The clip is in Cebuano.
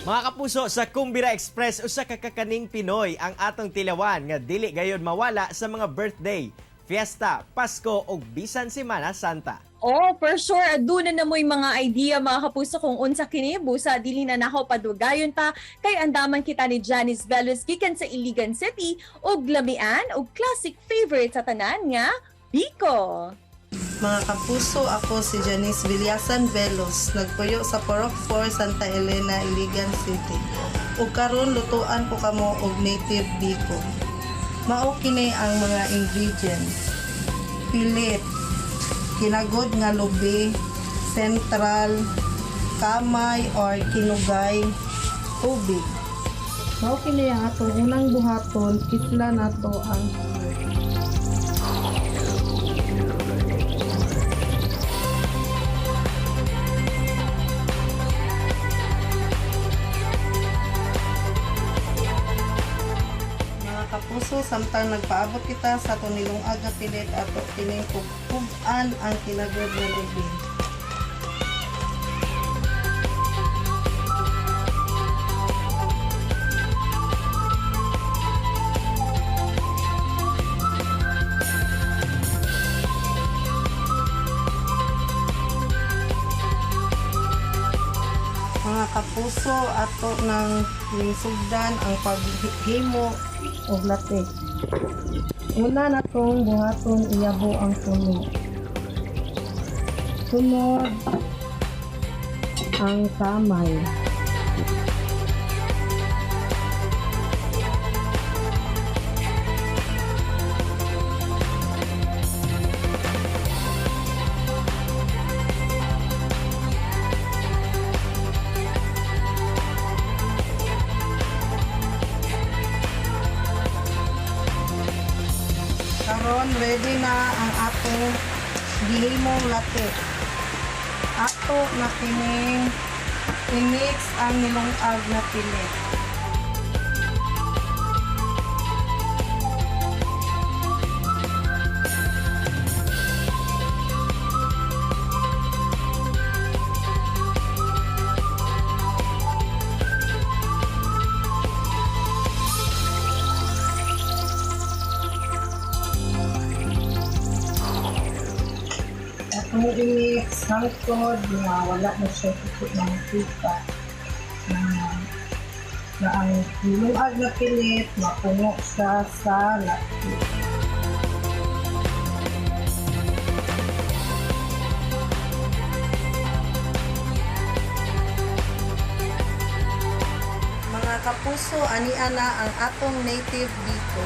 Mga kapuso, sa Kumbira Express, usa ka kakaning Pinoy ang atong tilawan nga dili gayon mawala sa mga birthday, fiesta, Pasko ug bisan Semana Santa. Oh, for sure. Aduna na mo'y mga idea, mga kapuso, kung unsa kini. Busa dili na nako padugayon pa kay andaman kita ni Janice Veloz gikan sa Iligan City og lamian og classic favorite sa tanan nga biko. Mga kapuso, ako si Janice Villasan Velos, nagpuyo sa Porok 4, Santa Elena, Iligan City. Ug karon lutuan ko kamo og native biko. Mao kini ang mga ingredients: pilit, kinagod nga lubi, sentral, kamay or kinugay, tubig. Mao kini ang atong unang buhaton, kisla nato ang pilit. Mga kapuso, samtang nagpaabot kita sa tunilong nga pilit, ato kining pugpugan ang kinagod nga lubi. Mga kapuso, ato nang nisugdan ang paghimo og latik. Una natong buhaton, iyabo ang puno. Sunod, ang kamay. Karon ready na ang atong gihimong latik. Ato na kining i-mix ang nilungag na pilit. Atong i-mix hangtod nga wala na siya tukod ng mantika na ang nilungag na pilit mapuno siya sa latik. Mga kapuso, ani-ana ang atong native biko.